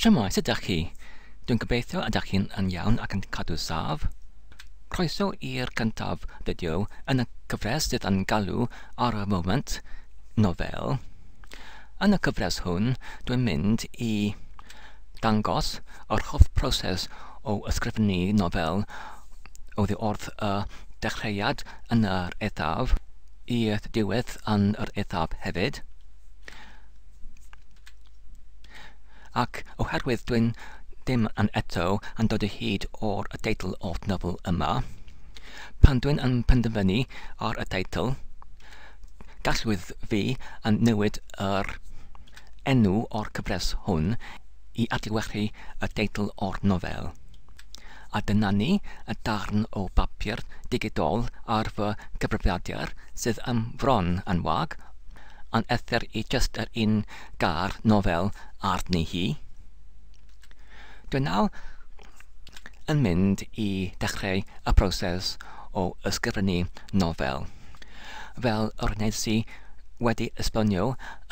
Shwmae, sut ydych chi? Dwi'n gobeithio ydych chi'n yn iawn ac yn cadw saf. Croeso i'r cyntaf fideo yn y cyfres sydd yn galw ar y foment nofel. Yn y cyfres hwn, dwi'n mynd i dangos yr holl proses o ysgrifennu nofel oddi wrth y dechreuad yn yr eithaf i'r diwedd yn yr eithaf hefyd. Ac oherwydd dwi'n ddim yn eto yn dod o hyd o'r y teitl o'r nofel yma, pan dwi'n yn penderfynu ar y teitl, gallwyd fi yn newid yr enw o'r cyfres hwn i adlewyrchu y teitl o'r nofel. A dyna ni, y darn o bapur digidol ar fy cyfrifiadur sydd yn fron yn wag, yn ether i jyst yr un gair nofel arni hi. Dwi nawr yn mynd i dechrau y proses o ysgrifennu nofel. Fel yr wnes i wedi esbonio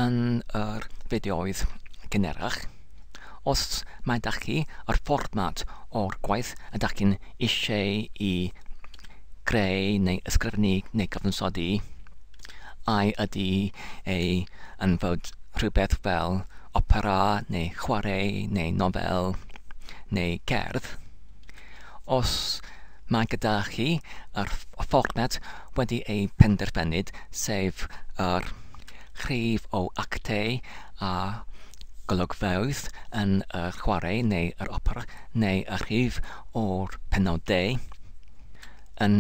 yn yr fideoedd cynharach, os mae 'da chi yr fformat o'r gwaith ydych chi'n eisiau i greu neu ysgrifennu neu cyfansoddi, ai ydy ei yn fod rhywbeth fel opera neu chwarae neu nofel neu cerdd, os mae gyda chi yr fformat wedi ei penderfynu, sef yr rhif o actau a golygfeydd yn y chwarae neu yr opera neu y rhif o'r penodau yn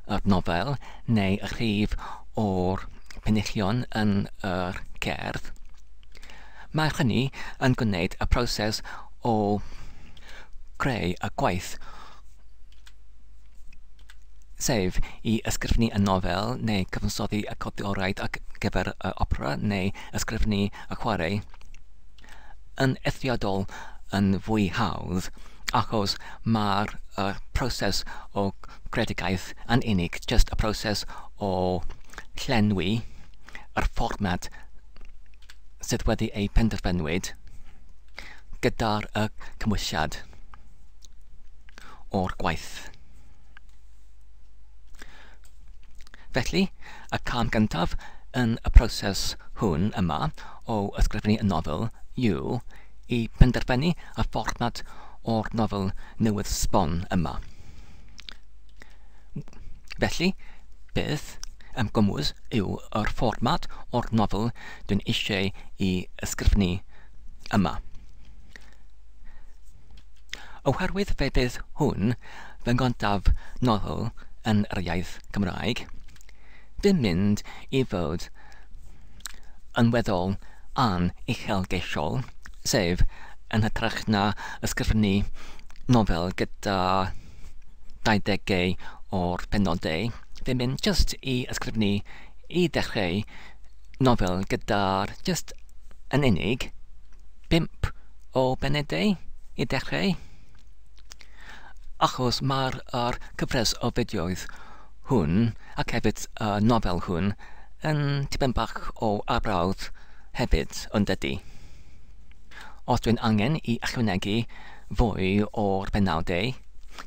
yr nofel neu y rhif o'r penillion yn yr cerdd. Mae hynny yn gwneud y proses o greu y gwaith, sef i ysgrifennu y nofel neu cyfansoddi y codioraid ar gyfer y opera neu ysgrifennu y chwarae, yn eithriadol yn fwy hawdd, achos mae'r proses o greadigaeth yn unig jyst y proses o llenwi yr fformat sydd wedi ei penderfynwyd gyda'r y cymwysiad o'r gwaith. Felly, y cam gyntaf yn y proses hwn yma o ysgrifennu y nofel yw i penderfynu y fformat o'r nofel newydd sbon yma. Felly, beth yn gymwys yw yr fformat o'r nofel dwi'n eisiau i ysgrifennu yma. Oherwydd fe fydd hwn fy nghyntaf nofel yn yr iaith Gymraeg, dwi'n mynd i fod yn weddol an uchelgeisiol, sef yn hytrach na ysgrifennu nofel gyda 20 o'r penodau, fi'n mynd jyst i ysgrifennu i ddechrau nofel gyda'r jyst yn unig 5 o benodau i ddechrau. Achos mae'r yr cyfres o fideoedd hwn ac hefyd y nofel hwn yn tipyn bach o arbrawf hefyd, yn dydy? Os dwi'n angen i ychwanegu fwy o'r penawdau,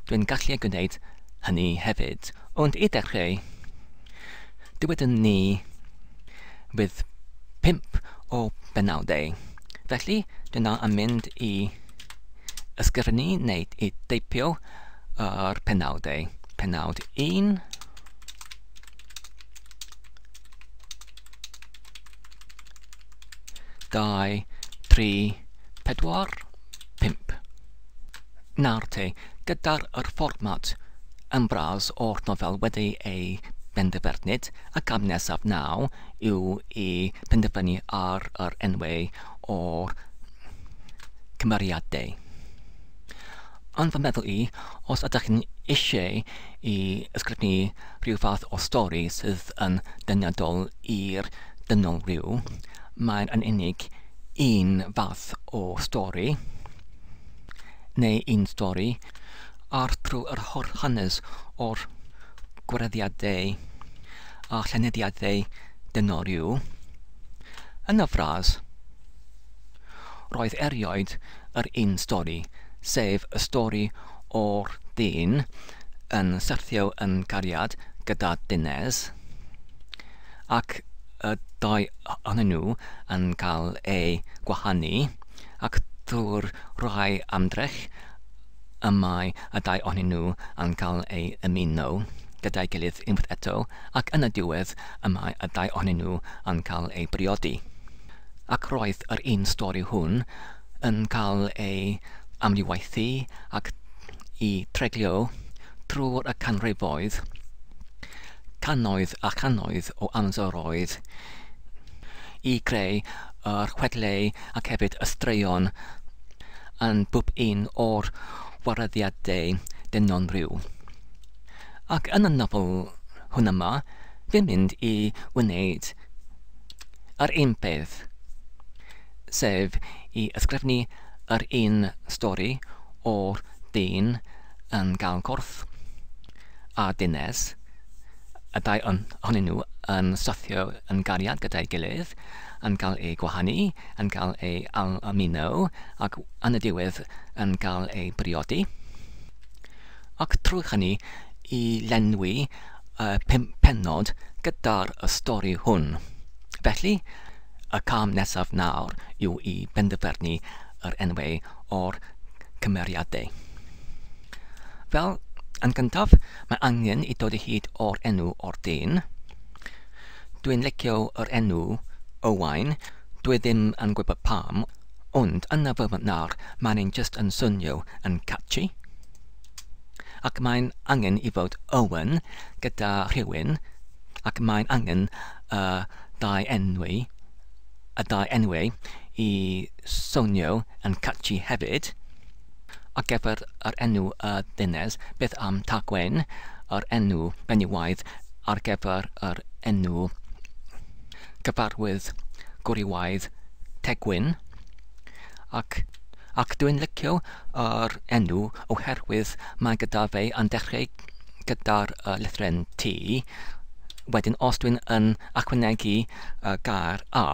dwi'n gallu gwneud hynny hefyd. Ond i ddechrau, dywedwn ni fydd 5 o benawdau. Felly, dyna yn mynd i ysgrifennu neu i deipio yr penawdau. Penawd 1, 2, 3, 4, 5. Nawr te, gyda'r yr fformat yn fras o'r nofel wedi ei benderfynu, y cam nesaf nawr yw i penderfynu ar yr enwau o'r cymeriadau. Yn fy meddwl i, os ydych chi'n eisiau i ysgrifennu rhyw fath o stori sydd yn deniadol i'r dynol rhyw, mae'n yn unig un fath o stori, neu un stori, ar trwy'r holl hanes o'r gwareddiadau a llenyddiaethau dynol rhyw. Yn y fras, Roedd erioed yr un stori, sef y stori o'r dyn yn syrthio yn cariad gyda dynes, ac y dau ohonyn nhw yn cael eu gwahanu, ac drwy'r rhai ymdrech y mae y dau ohonyn nhw yn cael eu ymuno gyda'i gilydd unwaith eto, ac yn y diwedd y mae y dau ohonyn nhw yn cael eu briodi. Ac roedd yr un stori hwn yn cael ei amrywaethu ac i treglio trwy'r y canrifoedd, cannoedd a channoedd o amseroedd, i greu yr chwedlau ac hefyd y straeon yn bob un o'r wareddiadau dynion rhyw. Ac yn y nofel hwn yma, fi'n mynd i wneud yr un peth, sef i ysgrifennu yr un stori o'r dyn yn gael corff a dynes, y dau ohonyn nhw yn syrthio yn gariad gyda'i gilydd, yn cael eu gwahanu, yn cael eu ymuno, ac yn y diwedd yn cael eu briodi. Ac trwy hynny i lenwi y 5 pennod gyda'r stori hwn. Felly, y cam nesaf nawr yw i benderfynu yr enwau o'r cymeriadau. Fel, yn gyntaf, mae angen i dod o hyd o'r enw o'r dyn. Dwi'n licio yr enw Owain, dwi ddim yn gwybod pam, ond yn y foment nawr, mae'n ein just yn swnio yn catchy. Ac mae'n angen i fod Owen gyda rhywun, ac mae'n angen y dau enwau i swnio yn catchy hefyd. Ar gyfer yr enw y dynes, beth am Tagwen, yr enw benywaidd ar gyfer yr enw gyfarwydd gwrywaidd Tegwyn. Ac dwi'n licio yr enw oherwydd mae gyda fe yn dechrau gyda'r lythrennau T. Wedyn os dwi'n yn ychwanegu y gair A,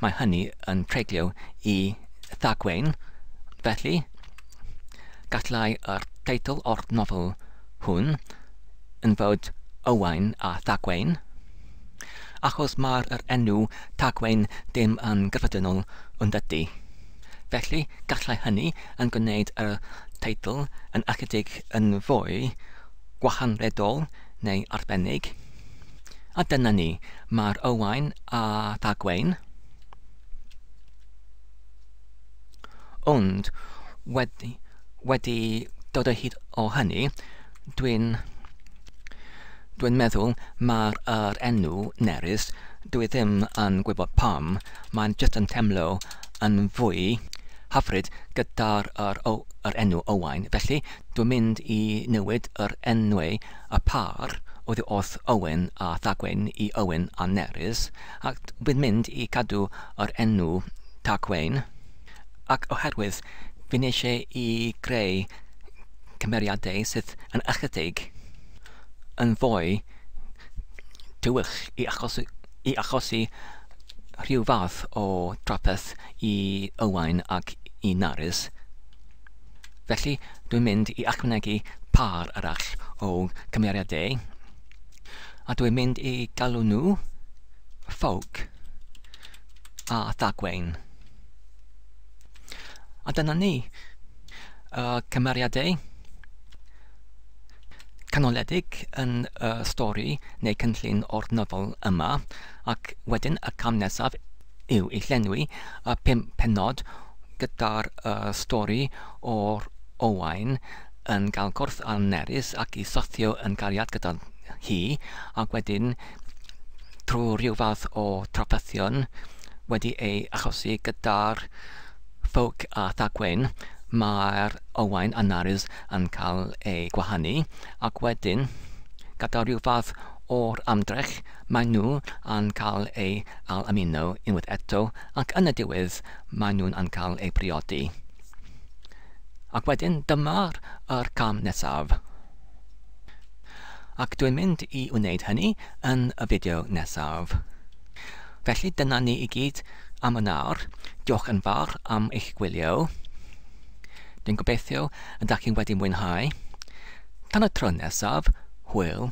mae hynny yn treglio i Thagwen. Felly, gallai yr teitl o'r nofel hwn yn fod Owain a Thagwen, achos mae'r enw Tagwen ddim yn gyffredinol yn dydy. Felly, gallai hynny yn gwneud y teitl yn ychydig yn fwy gwahanredol neu arbennig. A dyna ni, mae'r Owain a Thagwen. Ond wedi dod o hyd o hynny, dwi'n meddwl mae'r enw Nerys, dwi ddim yn gwybod pam, mae'n jyst yn teimlo yn fwy hyfryd gyda'r yr enw Owain. Felly, dwi'n mynd i newid yr enwau y par oddi wrth Owen a Thagwen i Owen a Nerys, ac dwi'n mynd i cadw yr enw Tagwen, ac oherwydd fi'n eisiau i greu cymeriadau sydd yn ychydig yn fwy tywyll i achosi rhyw fath o drafferth i Owain ac i Nerys. Felly, dwi'n mynd i ychwanegu par arall o cymeriadau, a dwi'n mynd i galw nhw Ffowc a Thagwen. A dyna ni, y cymeriadau canoledig yn y stori neu cynllun o'r nofel yma, ac wedyn y cam nesaf yw i llenwi y 5 pennod gyda'r stori o'r Owain yn cael cwrdd â Nerys ac i syrthio yn gariad gyda hi, ac wedyn trwy rhyw fath o trafferthion wedi ei achosi gyda'r Ffowc a Thagwen, mae'r Owain a Nerys yn cael eu gwahanu, ac wedyn gyda rhyw fath o'r ymdrech maen nhw yn cael eu ail-ymuno unwaith eto, ac yn y diwedd maen nhw'n yn cael eu priodi. Ac wedyn dyma'r yr cam nesaf. Ac dwi'n mynd i wneud hynny yn y fideo nesaf. Felly dyna ni i gyd Am y nawr, diolch yn fawr am eich gwylio. Dwi'n gobeithio y dach chi'n wedi mwynhau. Tan y tro nesaf, hwyl.